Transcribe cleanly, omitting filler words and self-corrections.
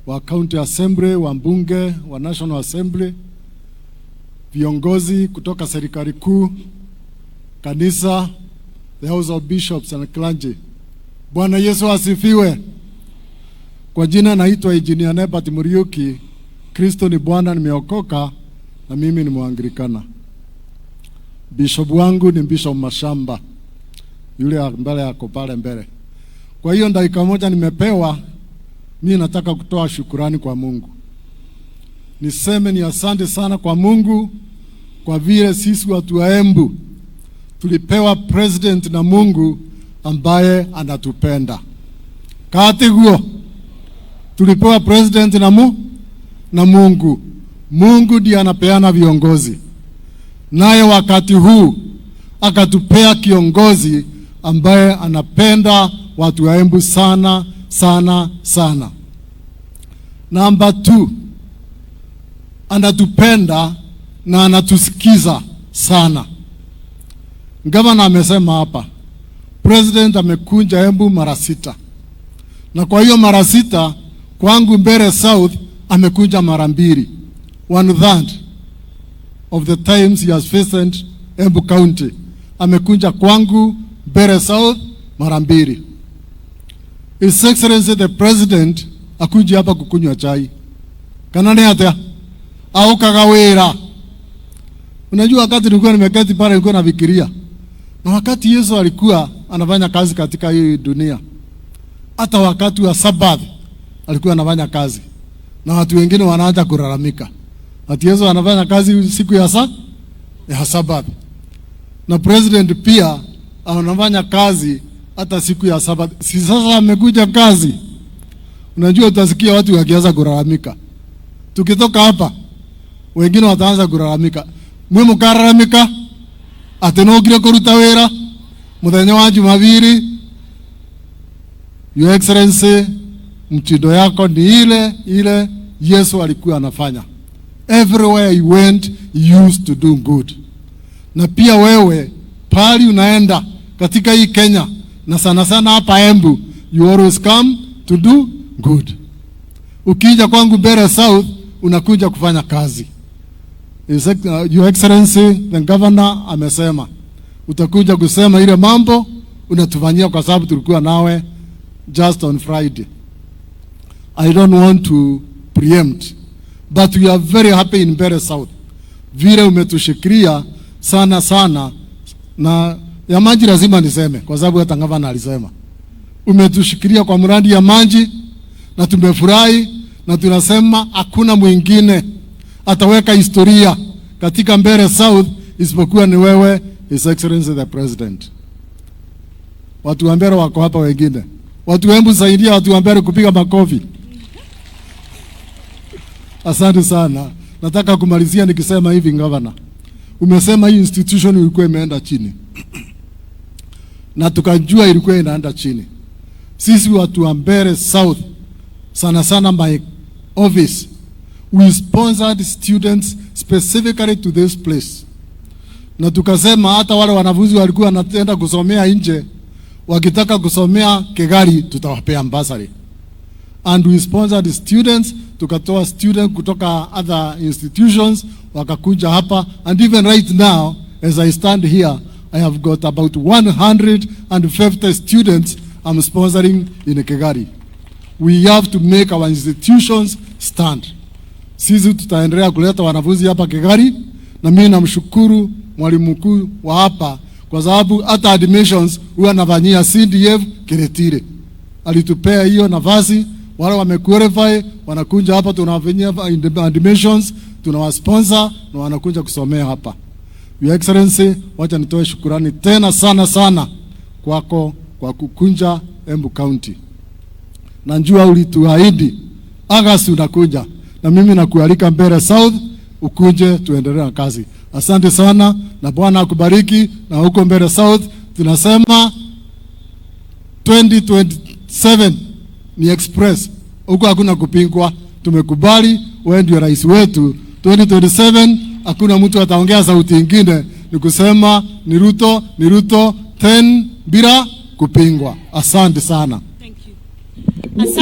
Wa County Assembly, wa mbunge wa National Assembly, viongozi kutoka serikali kuu, kanisa, the House of Bishops and clergy. Bwana Yesu asifiwe. Kwa jina naitwa Engineer Nebert Muriuki. Kristo ni Bwana, nimeokoka na mimi ni Mwanglikana. Bishop wangu ni Bishop Mashamba, yule mbele yako pale mbele. Kwa hiyo dakika moja nimepewa, mimi nataka kutoa shukurani kwa Mungu. Niseme ni asante sana kwa Mungu kwa vile sisi watu wa Embu tulipewa president na Mungu ambaye anatupenda. Katiguo tulipewa president na Mungu. Mungu ndiye anapeana viongozi, naye wakati huu akatupea kiongozi ambaye anapenda watu wa Embu sana sana sana. Number 2, anatupenda na anatusikiza sana. Gavana amesema hapa, president amekuja Embu mara 6, na kwa hiyo mara 6 kwangu Mbeere South amekuja mara 2, 1/3 of the times he has visited Embu County. Amekuja kwangu Mbeere South mara 2. His Excellency the President akuja hapa kukunywa chai. Kana ni atia? Au kagawira. Unajua wakati nilikuwa nimeketi pale nilikuwa nafikiria. Na wakati Yesu alikuwa anafanya kazi katika hii dunia, hata wakati wa Sabbath alikuwa anafanya kazi. Na watu wengine wanaanza kulalamika ati Yesu anafanya kazi siku ya Sabbath. Na president pia anafanya kazi hata siku ya Sabbath. Si sasa amekuja kazi. Unajua utasikia watu wakianza kulalamika. Tukitoka hapa wengine wataanza kulalamika. Mwe mukararamika ati nokire kuruta wira muthenya wa Jumapili. Your Excellency, mtindo yako ni ile ile Yesu alikuwa anafanya. Everywhere he went, he used to do good. Na pia wewe pali unaenda katika hii Kenya na sana sana hapa Embu, you always come to do good. Ukija kwangu Mbeere South unakuja kufanya kazi. Your Excellency the Governor amesema utakuja kusema ile mambo unatufanyia kwa sababu tulikuwa nawe just on Friday. I don't want to preempt, but we are very happy in Mbeere South. Vile umetushikilia sana sana, na ya maji lazima niseme kwa sababu hata gavana alisema umetushikilia kwa mradi ya maji na tumefurahi na tunasema hakuna mwingine ataweka historia katika Mbeere South isipokuwa ni wewe, His Excellency the President. Watu wa Mbeere wako hapa wengine. Watu wa Embu, saidia watu wa Mbeere kupiga makofi. Asante sana. Nataka kumalizia nikisema hivi, Governor. Umesema hii institution ilikuwa imeenda chini. Na tukajua ilikuwa inaenda chini. Sisi watu wa Mbeere South, sana sana my office, we sponsored students specifically to this place. Na tukasema hata wale wanafunzi walikuwa wanaenda kusomea nje, wakitaka kusomea Kigali tutawapea bursary. And we sponsored students, tukatoa student kutoka other institutions wakakuja hapa, and even right now as I stand here I have got about 150 students I'm sponsoring in Kigali. We have to make our institutions stand. Sisi tutaendelea kuleta wanafunzi hapa Kigali, na mimi namshukuru mwalimu mkuu wa hapa kwa sababu hata admissions huwa anafanyia CDF Kiritiri. Alitupea hiyo nafasi, wale wamequalify wanakuja hapa, tunawafanyia admissions, tunawasponsor na wanakuja kusomea hapa. Your Excellency, wacha nitoe shukurani tena sana sana kwako kwa kukuja Embu County. Najua ulituahidi August unakuja, na mimi nakualika Mbeere South ukuje tuendelee na kazi. Asante sana na Bwana akubariki. Na huko Mbeere South tunasema 2027 ni express, huko hakuna kupingwa. Tumekubali wewe ndio rais wetu 2027, hakuna mtu ataongea sauti ingine, ni kusema ni Ruto, ni Ruto 10 bila kupingwa. Asante sana. Thank you. Asante.